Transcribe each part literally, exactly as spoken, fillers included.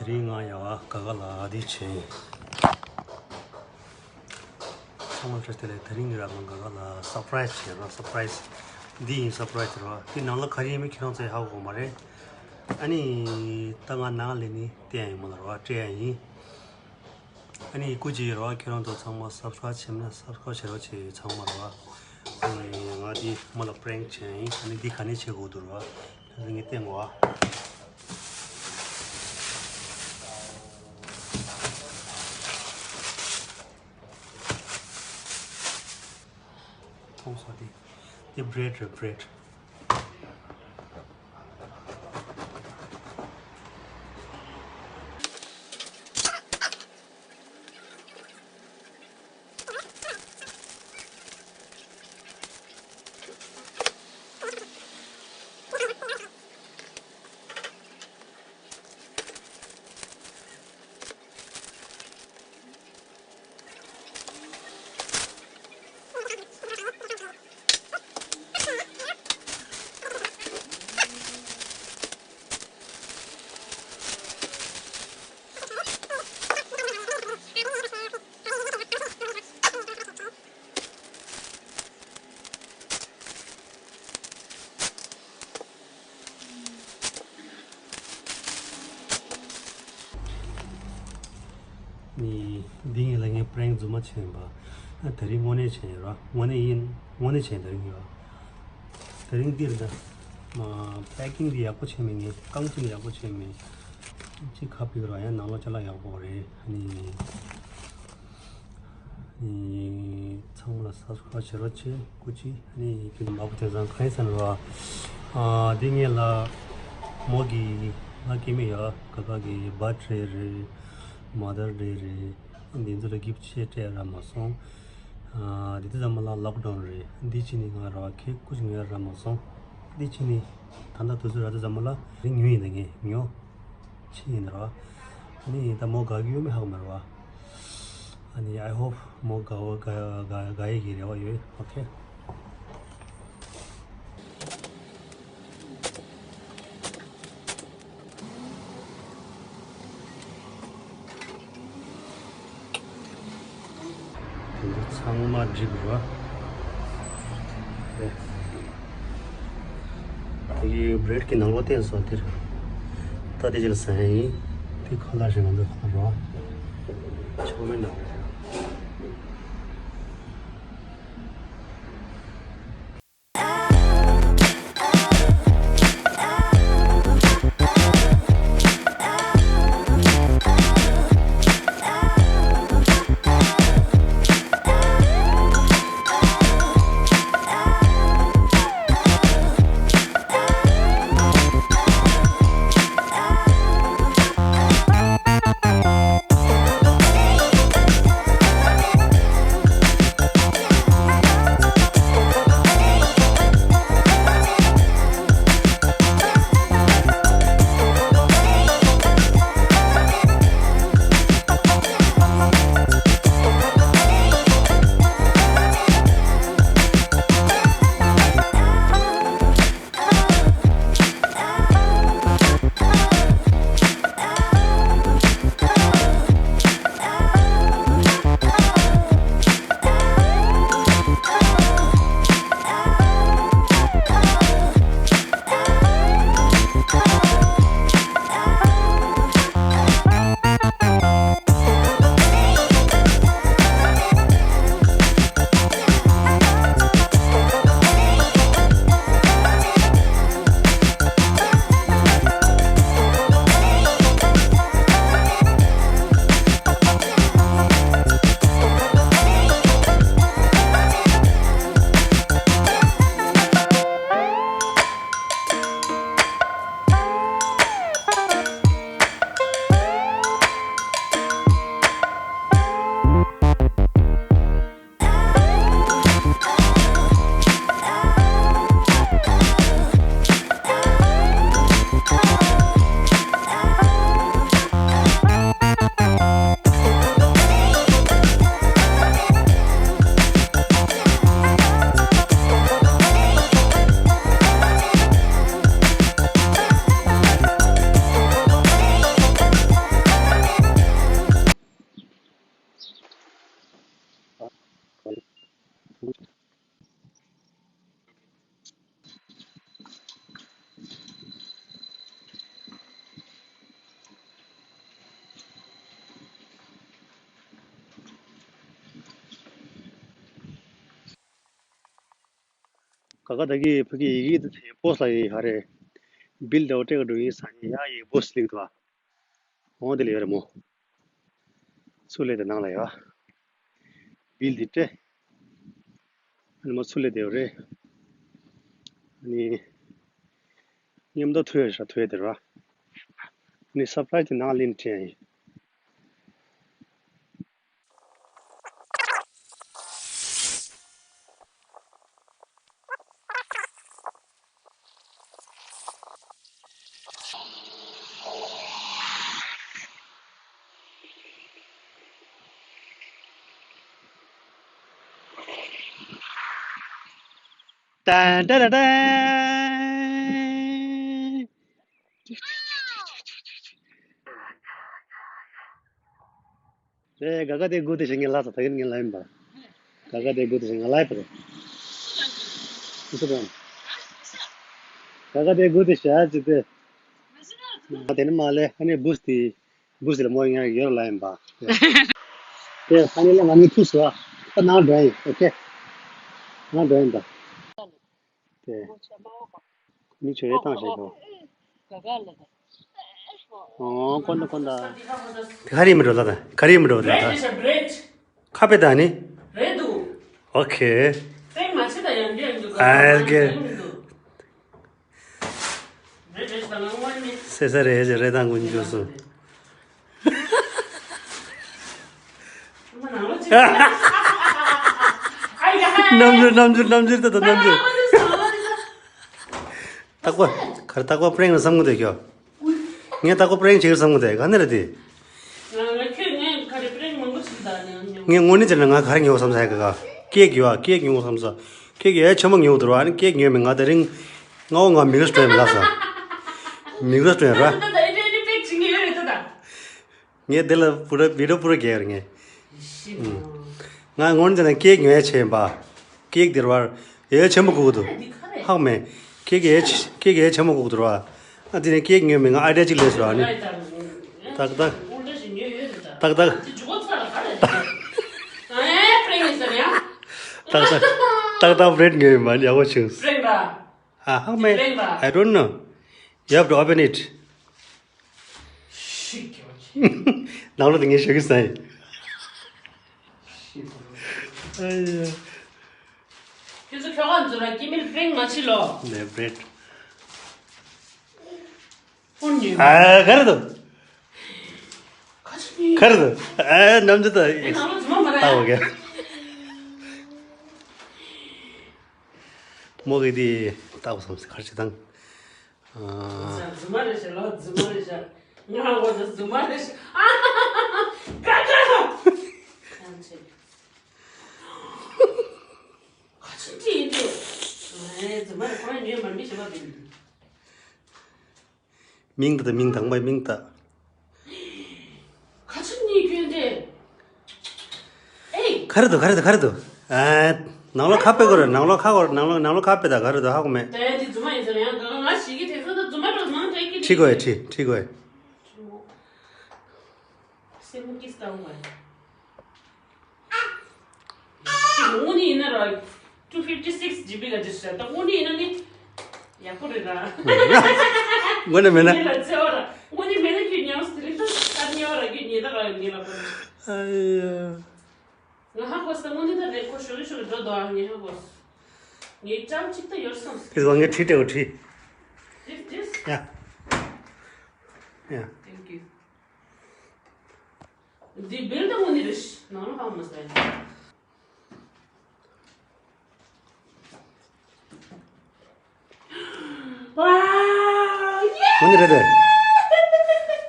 དེ་རིང་ང་ཡ་ག་ག་ལ་འདི་བྱས། ཚང་མ་བཀྲ་ཤིས་བདེ་ལེགས། དེ་རིང་ངས་རང་ག་ག་ལ་སར་པ་རའི་ཛི་བྱས་རོགས། སར་པ་རའི་ཛི་འདི་ཡིན། སར་པ་རའི་ཛི་རོགས། འདི་ནང་ལ་ག་རེ་ཡིན་མིན་ཁྱེད་རང་ཚོས་ཧ་གོ་མ་རེད། ཨ་ནི་ད་ང་ནང་ལ་ནི་བལྟས་ཡ་ཡིན་མ་ལ་རོགས། སྤྲད་ཡ་ཡིན། ཨ་ནི་སྐུ་མཁྱེན་རོགས། ཁྱེད་རང་ཚོ་ཚང་མ་སབ་སི་ཀ་རའིབ་བྱས་མེད་ན་སབ་སི་ཀ་རའིབ་བྱེད་རོགས་བྱེད། ཚང་མ་རོགས། ཨ་ནི་ང་འདི་མོ་ལ་པ་རེང་ཀི་བྱས་ཡིན། ཨ་ནི་འདི་ག་ནས་བྱེད་དགོས་འདུག་རོགས། ད་ངས་བསྟན་གོ། མཐོང་སོང་། དེ་དེ་བྷི་རེཌ་རེད། བྷི་རེཌ། ནི་འདི་ངས་ལ་ངས་པ་རེང་ཀི་རྫུན་མ་བྱས་ཡིན་པ། ཨ་དེ་རིང་དངོས་གནས་བྱས་ཡིན་ར། དངོས་གནས་ཡིན། དངོས་གནས་བྱས་ཡིན། དེ་རིང་ཡོད། དེ་རིང་འདིར་ད་མ་པེ་ཀིང་འདི་ཡག་པོ་བྱས་མེད། ངས་རྐང་བཙུགས་ཡག་པོ་བྱས་མེད། ཅིག་ཁ་ཕྱེ་ར་ཡང་ནང་ལོགས་ཅ་ལག་ཡག་པོ་རེད། ཨ་ནི། ཚང་མ་ལ་སབ་སི་ཀ་རའིབ་བྱེད་རོགས་བྱེད། སྐུ་མཁྱེན། ཨ་ནི་ཁྱེད་མ་བུ་དེང་སང་གང་ཡིན་ཟེར་ན་རོགས། ཨ་འདི་ངས་ལ་མོ་གི་ང་སྐྱེ་དམན་ཡ་ག་ག་གི་བར་ཐི་ཌེ་རེད། མ་དར་ཌེ་རེད། འདི་ཚོ་ལ་གིཕ་ཊི་ཅིག་སྤྲད་རག་མ་སོང་། ཨ་འདི་དུས་ཙམ་པ་ལ་ལོག་ཌའུན་རེད། འདི་ཕྱིན་ནས་ང་རོགས་ཁྱེད་སྐུ་མཁྱེན་ངས་རག་མ་སོང་། འདི་ཕྱིན་ནས་ད་ལྟ་དུས་ཚོད་རག་དུས་ཙམ་པ་ལ་རིང་ཉུང་ཡིན། ད་ངས་ཉོ། ཕྱིན་ཡིན་ར། ཨ་ནི་ད་མོ་དགའ་གི་ཡོད་མེད་ཧ་གོ་མ་རེད་བ། ཨ་ནི་I hope མོ་དགའ་བོ་དགའ་དགའ་དགའ་ཡི་གི་རེ་བ་ཡོད། ཨོ་ཁེ། དེ་ཚོ་ཚང་མ་སྒྲིག་རོགས། དེ་གི་བྷི་རེཌ་གི་ནང་ལོགས་བསྟན་སོང་། དེར་ད་དེ་ཅི་ལ་ཟ་ཡ་ཡིན། དེ་ཁ་ལག་ཞིག་ང་ཚོ་ཧ་རོགས། ཆོ་མེད་ནང་། ད་ག་ད་གི་ཕ་གི་ཡི་གེ་དེ་པོ་སི་ལ་ཡི་ཧ་རེ། བིལ་ཌི་འོ་ཊེ་ག་འགྲོ་ཡིན་ས་ནི་ཡ་ཡི་པོ་སི་ལིག་དུ་བ། འོང་དེ་ལ་ཡོད་རེད་མོ། ཚུར་ལས་དེ་ནང་ལ་ཡོད། བིལ་ཌི་སྤྲད། ཨ་ནི་མོ་ཚུར་ལས་དེ་ཡོད་རེད། ཨ་ནི། མཉམ་དུ་ཐུ་ཡོད་ཤ་ཐུ་ཡོད་དེ་ར། ཨ་ནི་སར་པ་ར་ཡིཛ་དེ་ནང་ལིན་ཁྲིད་ཡིན། ཏན་ཏན་ཏན་ཏན། རེད། ག་ག་དེ་དགུ་དེ་ཞིག་ངས་ལབ་ས་ད་གིན་ངས་ལབ་ཡིན་པ། ག་ག་དེ་དགུ་དེ་ཞིག་ང་ལབ་པ་རེད། ཨུ་སུ་དང་། ག་ག་དེ་དགུ་དེ་ཞག་ཅིག་དེ། ང་དེ་ནི་མ་ལས་ཨ་ནི་བུ་སི་དེ། བུ་སི་ལ་མོ་ཡང་ཡོད་ལབ་ཡིན་པ། དེ་ཨ་ནི་ལ་ང་གཉིས་ཐུག་སོང་ཨ། ད་ནང་འགྲོ་ཡིན། ཨོ་ཁེ། ནང་འགྲོ་ཡིན་ད། དེ། མི་ཆོས་ཡོད་བཏང་ཞེས་པོ། ཨོ་ཀོན་ད་ཀོན་ད། དེ་ག་རེ་མི་འགྲོ་ད་ད། ག་རེ་མི་འགྲོ་ད་ད། ཁ་པེ་ད་ནི། ཨོ་ཁེ། ཨ་ཀེ། སེ་ས་རེ་ཞེ་རེ་དང་ཀུན་ཇུ་སུ། རྣམ་འགྱུར་རྣམ་འགྱུར་རྣམ་འགྱུར་ད་ད་རྣམ་འགྱུར། རྟག་པ། ག་རེ་རྟག་པ་པྲེང་ལ་བསམ་གི་འདུག་ཁྱོད། ངས་རྟག་པ་པྲེང་བྱེད་ཀྱི་བསམ་གི་འདུག་ག་ནས་རེད་དེ། ང་ཁྱོད་ངས་ག་རེ་པྲེང་མང་པོ་བྱེད་ད་ནས། ངས་དངོས་གནས་བྱས་ན་ང་ག་རེ་ཉོ་བསམ་ས་ཡ་ག་ག་ཀེག་ཡོད་ཨ། ཀེག་ཉོ་བསམ་ས། ཀེག་ཡ་ཆེན་པོ་ཉོ་འདུག་ར། ཨ་ནི་ཀེག་ཉོས་མེད་ང་དེ་རིང་། སྔ་བོ་ང་མིག་ར་སྤྲོད་མི་ལབ་ས། མིག་ར་སྤྲོད་ར། ད་ད་ཨེ་ཏྲེ་ཨེ་ཏྲེ་པེག་བྱེད་ཀྱི་ཡོད་རེད་ད་ད། ངས་དེ་ལ་པུ་ར་བི་ཌི་ཡོ་པུ་ར་རྒྱག་རེད་ངས། ཤི་ཨུམ། ང་སྔོན་དེ་ན་ཀེག་ཉོ་ཡ་ཆེ་ཡིན་པ། ཀེག་དེར་བར་ཡ་ཆེན་པོ་དགོས་ཀྱི་འདུག་འདི་ཁ་རེད། ཧག་མེད། ཀེག་ཡ་ཆེ་ཀེག་ཡ་ཆེན་པོ་དགོས་ཀྱི་འདུག་ར། ཨ་དེ་ནས་ཀེག་ཉོས་མེད་ང་ཨའི་ཌི་ཡ་གཅིག་སླེབས་སོང་ཨ་ནི། ཏག་ཏག་ཏག་ཏག་ཏག་ཏག་ཏག་ཏག་ཏག་ཏག་བྲེད་ཉོས་ཡིན་པ་ཡག་པོ་བྱུང་། I don't know. You have to open it. ནང་ལོགས་དེ་ངས་ཞུ་གི་ཟེར། ཨ་ཡ། ཁྱོད་ཚོ་ཁྱོ་ག་ཚོ་ལ་སྐྱེ་དམན་པྲེང་མ་བྱེད་ལོ། ལེ་བྲེད། ཧོན་ཉོས། ཨ་ག་རེ་འདུག་ཁ་ཆེ་ནི། ག་རེ་འདུག་ཨ་ནམ་རྒྱུན་ད། ཨེ་ནང་ལོགས་རྫུན་མ་མ་རེད། ཨ་ཨོ་ཁེ། མོ་གི་དེ་ལྟ་བུ་བསམ་སེ་ག་རེ་བྱེད་དང་། ཨ། རྫུན་མ་རེད་ཤག་ལོ། རྫུན་མ་རེད་ཤག་ང་འོ་ན་རྫུན་མ་རེད་ཤག་ཨ་ཧ་ཧ་ཧ། ཀ་ཀ། ཁ་ཆེ་ཁྲིད་ཡིན་དུས། ཨེ་རྫུན་མ་རེད། ཁོ་རང་ཉོས་མ་མི་ཞིག་མ་བིན། མིང་དེ་དང་མིང་དང་པའི་མིང་དང་། ཁ་ཆེ་གཉིས་སྐྱོན་ཏེ། ཨེ། ག་རེ་འདུག་ག་རེ་འདུག་ག་རེ་འདུག་ཨ། ནང་ལོགས་ཁ་ཕྱེ་དགོས་རེད། ནང་ལོགས་ཁ་དགོས་རེད། ནང་ལོགས་ནང་ལོགས་ཁ་ཕྱེ་ད་ག་རེ་འདུག་ཧ་གོ་མེད། ད་ཡ་འདི་རྫུན་མ་ཡིན་ཟེར་ཡང་གང་ང་ཞིག་གི་དེ་ཚོ་ད་རྫུན་མ་འགྲོ་མང་དྲགས་ཀྱི་ཁྲིད་དགོས་ཡ། ཁྲིད་ཁྲིད་དགོས་ཡ། སེམས་ཀྱི་སྟངས་བ། དངོས་གནས་ཡིན་ན་ར། two fifty six GB ལ་འདི་ཟེར། ད་དངོས་གནས་ཡིན་ན་ནི། ཡག་པོ་རེད་ར། དངོས་གནས་མེད་ན། ངེད་ལ་བརྩེ་བ་ར། དངོས་གནས་མེད་ན་ཁྱོད་ཉམས་སུ་དེ་རིང་ད་ཉེ་བ་ར་ཁྱོད་ཉེ་ད་ར་ཡོད་ངེད་ལ་ཁོ། ཨ་ཡ། ང་ཧ་གོ་ས་དངོས་གནས་ད་རེད། ཁོ་ཞོ་རི་ཞོ་རི་འགྲོ་འདུག་ཨ་ངས་ཧ་གོ་ས། ངའི་ཀྲམ་གཅིག་ད་ཡོད་བསམ། དེ་ཚོ་ངས་ཁྲིད་སྤྲད་འོ་ཁྲིད། This, this? Yeah. Yeah. Thank you. འདི་བིལ་ད་དངོས་གནས་རེད། ནང་ལ་ཧ་མ་སོང་། Wow, yeah! དངོས་གནས་རེད་དེ།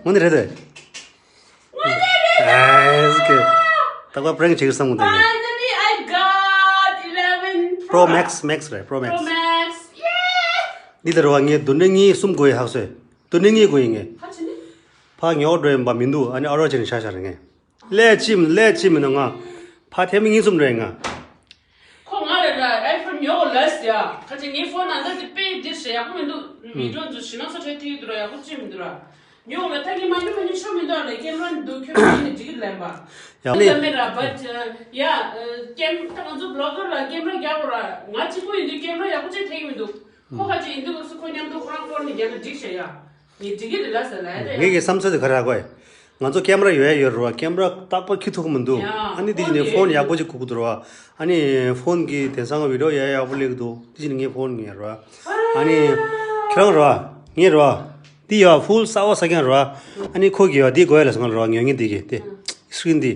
དངོས་གནས་རེད་དེ། དངོས་གནས་རེད། ཨེ་ཟེར་གི། ད་ཁོ་པྲེང་བྱེད་ཀྱི་བསམ་གི་འདུག Finally, I got eleven Pro Max, Max རེད། Pro Max. Pro Max, yeah! འདི་ལྟར་བ་ངས་དུ་ནི་གཉིས་གསུམ་དགོས་ཡ་ཧ་གོ་སོང་། དུ་ནི་གཉིས་དགོས་ཡིན་ངས། ཕ་ཆི་ནི། ཕ་ཉོ་འགྲོ་ཡིན་པ་མི་འདུག་ཨ་ནི་ཨ་རོ་ཆེ་ནི་ཤ་ཤ་རེད་ངས། ལས་ཅི་མི་ལས་ཅི་མི་ནི་ང་། ཕ་ཐེ་མི་གཉིས་གསུམ་འགྲོ་ཡིན་ང་། ཁོ་ང་རེད་ལ་ཨེ་ཕོན་ཉོ་ལས་ཡ། ཁ་ཅིག་ངའི་ཕོན་ནང་ད་དེ་དཔེ་འདི་ཞེ་ཡག་པོ་མི་འདུག་བི་ཌིའོ་འདི་ཞེ་ན་ས་ཁྲལ་ཐིག་འདུག་ར། ཡག་པོ་ཅི་མི་འདུག་ར། ཉོ་ལ་ད་གི་མ་ཉོ་མ་ཉོ་ཆོ་མི་འདུག་ལ་ཀེམ་ར་འདུག་ཁྱོད་མ་ཉོ་ནི་འགྲིག་གི་ལན་པ། ཡ་ལ་ལ་མེད་ར་བ་ཡ་ཀེམ་ད་ང་ཚོ་བློག་གར་ལ་ཀེམ་ར་རྒྱག་གོ་ར་ང་གཅིག་པོ་ཡིན་དུས་ཀེམ་ར་ཡག་པོ་ཅིག་ཐེག་མི་འདུག་ཁོ་ཁ་ཅིག་ཡིན་དུས་སུ་ཁོ་མཉམ་དུ་ཁོ་རང་ཕོར་ནི་རྒྱག་ན་འགྲིག་ཤ་ཡ། ངས་འགྲིག་གི་རེད་ལ་ཟེར་ལ་ཡ་ད་ཡ། ངེད་ཀྱི་བསམ་ཚུལ་དེ་ག་རེ་ཧ་གོ་ཡ། ང་ཚོ་ཀེམ་ར་ཡོད་ཡ་ཡོད་ར་བ་ཀེམ་ར་རྟག་པར་ཁྱི་ཐུག་མི་འདུག་ཡ། ཨ་ནི་དེ་བཞིན་ནས་ཕོན་ཡག་པོ་ཅིག་ཁུག་གི་འདུག་ར་བ། ཨ་ནི་ཕོན་གྱི་དེང་སང་བི་ཌིའོ་ཡ་ཡག་པོ་སླེབས་འདུག་དེ་བཞིན་ངའི་ཕོན་ངས་ར་བ། ཨ་ནི་ཁྱེད་རང་ར་བ་ངས་ར་བ། འདི་ཡ་ཕུལ་གསར་བ་ས་ཀྱང་ར་བ། ཨ་ནི་ཁོ་གི་ཡ་འདི་དགོས་ཡ་ལ་སང་ར་བ་ངས་ངས་འདི་གི་དེ་སི་ཀྲིན་འདི།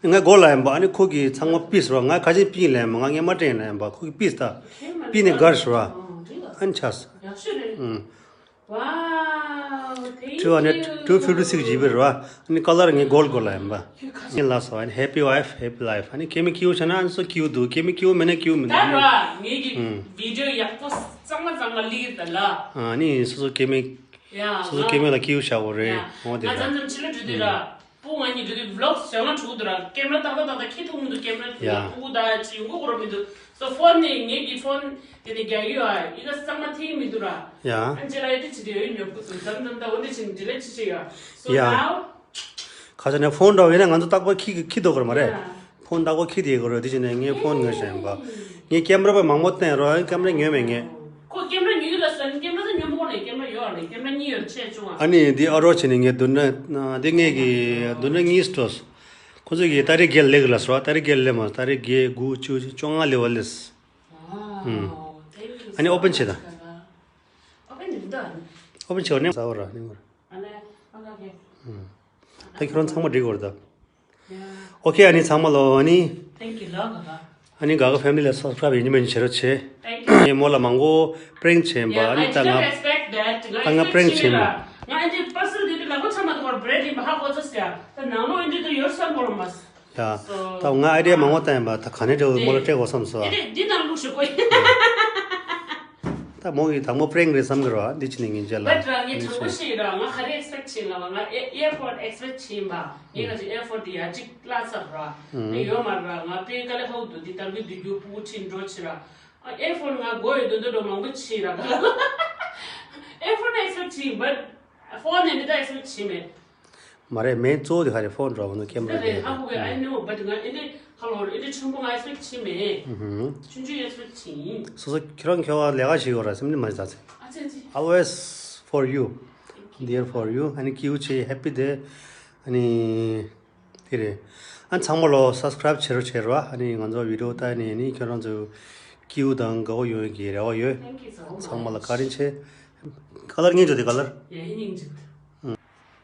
ང་དགོས་ལ་ཡིན་པ་ཨ་ནི་ཁོ་གི་ཚང་མ་པིས་ར་བ་ང་ག་ཅིག་པིན་ལ་ཡིན་པ་ང་ངས་མ་དྲན་ལ་ཡིན་པ་ཁོ་གི་པིས་ད། པིན་ནི་གར་ར་བ། ཨ་ནི་ཆགས། ཨུམ། Wow, thank you. Two hundred, two fifty six G B ར་བ། ཨ་ནི་ཀ་ལར་ངས་གོལ་གོལ་ལ་ཡིན་པ། ངས་ལ་སོ་ཨ་ནི་Happy wife, happy life ཨ་ནི་ཀེ་མི་ཀིའུ་བྱས་ན་ཨ་ནི་སོ་ཀིའུ་འདུག་ཀེ་མི་ཀིའུ་མེད་ན་ཀིའུ་མི་འདུག་ད་ར་ངེད་ཀྱི་ཨུམ། བི་ཌིའོ་ཡག་པོ་གཙང་མ་གཙང་མ་ལིག་ད་ལ། ཨ་ནི་སོ་སོ་ཀེ་མི་ཡ་སོ་སོ་ཀེ་མི་ལ་ཀིའུ་བྱ་དགོས་རེད་ཡ་འོ་དེ་ང་ར་ཙམ་ཙམ་ཕྱི་ལ་འགྲོ་དུས་ར། ཨུམ། སྤུ་ང་གཉིས་འགྲོ་དུས་ཝི་ལོག་བྱ་ང་དྲུག་འདུག་ར་ཀེམ་ར་ཏག་ཏག་ཏག་ཏག་ཁྱེད་ཐུག་མི་འདུག་ཀེམ་ར་ཡ། སྤུ་ད་ཅི་ཡོང་གི་གོ་ར་མི་འདུག་སོ་ཕོན་ནི་ངེད་ཀྱི་ཕོན་དེ་ནི་རྒྱག་ཡོད་ཨ་ཡི་ག་གཙང་མ་ཐིག་མི་འདུག་ར། ཡ། ཨ་ཅེ་ལ་ཡ་དེ་ཅི་དེ་ཡོད་ཉོ་གི་འདུག་འདམ་འདམ་ད་འོ་འདི་ཅི་འདི་ལ་ཅི་ཅི་ཡོད། So ཡ། Now ཁ་ཆ་ནས་ཕོན་འདྲ་བ་ཡིན་ན་ང་ཚོ་རྟག་པར་ཁྱི་ཁྱི་འདུག་གོ་ར་མ་རེད། ཡ། ཕོན་བདག་པོ་ཁྱི་དེ་གོ་རོ་དེ་བྱས་ནས་ངས་ཕོན་ཉོས་བཞིན་པ། ངས་ཀེམ་ར་པ་མང་པོ་བསྟན་རོ་ཀེམ་ར་ཉོས་མེད་ངས། ཁོ་ཀེམ་ར་ཉོས་ཡོད་ལ་ཟེར་ནས་ཀེམ་ར་ད་ཉོ་མོ་ནས་ཀེམ་ར་ཡོད་ཨ་ནས་ཀེམ་ར་གཉིས་ཡོད་ཆེ་ཆུང་ཨ། ཨ་ནི་འདི་ཨ་རོ་བྱས་ནས་ངས་བསྡུར་ན་འདི་ངས་ཀྱི་བསྡུར་ན་གཉིས་སྤྲོས། ཁོ་ཚོ་གིས་ཏ་རིག་བརྒྱད་ལེགས་ལ་སོ་ཏ་རིག་བརྒྱད་ལེ་མ་ཏ་རིག་བརྒྱད་དགུ་བཅུ་བཅོ་ལྔ་ལེ་བ་ལེས། ཨ་ནི་ཨོ་པན་བྱེད་དང་། ཨོ་པན་བྱེད་བ་ནས་ཟ་བ་ར་ནི་མ་ར། ད་ཁྱོད་རང་ཚང་མ་འགྲིག་གོ་ར་ད། ཨོ་ཁེ། ཨ་ནི་ཚང་མ་ལོ་ཨ་ནི། Thank you ལོ་ག་ག་ཨ་ནི་ག་ག་ཕེ་མི་ལི་ལ་སབ་སི་ཀ་རབ་ཡིན་མིན་བྱེད་རོགས་བྱེད། Thank you. ངས་མོ་ལ་མང་པོ་པྲེང་བྱེད་པ་ཨ་ནི་ད་ང་ད་ང་པྲེང་བྱེད་མ། ང་ཨ་འདི་པར་སེལ་དེ་དུས་ལ་ཁོ་ཚང་མ་དུ་བར་བྲེད་ཡིན་པ་ཧ་གོ་ཚོད་ཟེར་ད་ནང་ལོགས་ཨ་འདི་དུ་ཡོད་བསམ་གོ་ར་མ། ཡ། ད་ང་ཨ་རིའི་མང་པོ་བཏང་ཡིན་པ་ད་ག་ནས་འདྲ་བོ་མོ་ལ་སྤྲད་དགོས་བསམ་སོ། ཨ་རེ་འདི་ནང་ལུགས་ཞུ་དགོས་ཡིན། ད་མོ་གི་དང་པོ་པྲེང་རེད་བསམ་གི་ར་འདི་ཕྱི་ནས་ངན་ཅེ་ལ། But ར་ངས་དྲང་པོ་ཤེས་ར་ང་ག་རེ་ཨེག་སི་པེག་བྱེད་ལ་བ་ང་ཨེ་ཨེར་པོར་ཊི་ཨེག་སི་པེག་བྱེད་ཡིན་པ་ངས་ག་ཅིག་ཨེར་པོར་ཊི་དེ་ཡ་གཅིག་བརླག་ཚར་ར་ངས་ཡོད་མ་ར་ང་པེ་ཀ་ལེ་ཧའུ་དུ་འདི་ལྟར་གི་འདི་རྒྱུ་སྤུ་གུ་ཁྲིད་འགྲོ་ཕྱིན་ར་ཨེར་པོར་ཊི་ང་དགོས་ཡོད་འདོད་འདོད་འགྲོ་མང་པོ་ཕྱིན་ར་ཨེར་པོར་ཊི་ཨེག་སི་པེག་བྱེད་ཡིན་but ཕོན་ནས་འདི་ལྟར་ཨེག་སི་པེག་བྱེད་མེད། མ་རེད་མེད་གཙོ་བོ་དེ་ག་རེ་ཕོན་འགྲོ་བ་ནོ་ཀེམ་ར་རེད་ཧ་གོ་གི་I know but ང་ཨེ་འདྲེ་ཧ་ལོ་ཨེ་འདྲེ་ཆུང་པོ་ང་ཨེག་སི་པེག་བྱེད་མེད། ཧུམ། ཆུང་ཆུང་ཨེག་སི་པེག་བྱེད་ཡིན། སོ་སོ་ཁྱེད་རང་ཁྱོད་ལས་ཀ་བྱེད་ཡོད་ར་སེམས་ནི་མ་བྱེད་ཚེ། ཨ་ཙི་ཙི། Always for you. Dear for you. ཨ་ནི་ཀིའུ་ཆེ་ཧེ་པི་དེ། ཨ་ནི། དེ་རེད། ཨ་ཚང་མ་ལོ་སབ་སི་ཀ་རབ་བྱེད་རོགས་བྱེད་རོགས་ཨ་ནི་ང་ཚོ་བི་ཌིའོ་ལྟ་ནས་ནི་ཁྱོད་རང་ཚོ་ཀིའུ་དང་དགའ་བོ་ཡོང་གི་རེ་བ་ཡོད། Thank you so much. ཚང་མ་ལ་བཀའ་དྲིན་ཆེ། ཀ་ལར་སྙིང་རྗེ་དེ་ཀ་ལར། ཡ་ཡིན་སྙིང་རྗེ།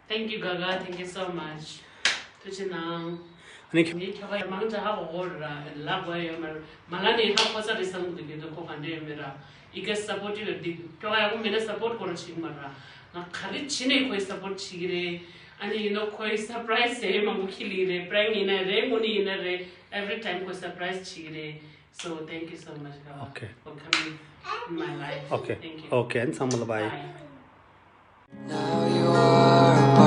Thank you Gaga, thank you so much. ཐུགས་རྗེ་གནང་། ཨ་ནི་ཁྱོད། ངས་ཁྱོ་ག་ཡ་མང་ཆེ་ཧ་གོ་གོ་ར་ལབ་དགོས་ཡོད་མ་རེད། མ་ལ་ནས་ཧ་གོ་ས་རེད་བསམ་གི་འདུག་གི་འདུག་ཁོ་ག་འདྲ་ཡོད་མེད་ར། ཡི་གེ་སབ་པོར་ཊི་བ་འདུག་ཁྱོ་ག་ཡག་པོ་མེད་ན་སབ་པོར་ཊི་ཁོ་ར་བྱེད་གི་མ་ར། ང་ག་རེ་བྱེད་ནས་ཁོའི་སབ་པོར་ཊི་བྱེད་གི་རེད། ཨ་ནི་ཡིན་ནོ་ཁོའི་སར་པ་རའི་སི་ཟེར་མང་པོ་ཁྱི་ལིག་རེད་པྲེང་ཡིན་ན་རེད་དངོས་གནས་ཡིན་ན་རེད། Every time ཁོའི་སར་པ་རའི་སི་བྱེད་གི་རེད། So thank you so much Gaga, okay, for coming in my life. Okay. Thank you. Okay, ཨ་ནི་ཚང་མ་ལ་བའི། Bye. Now you are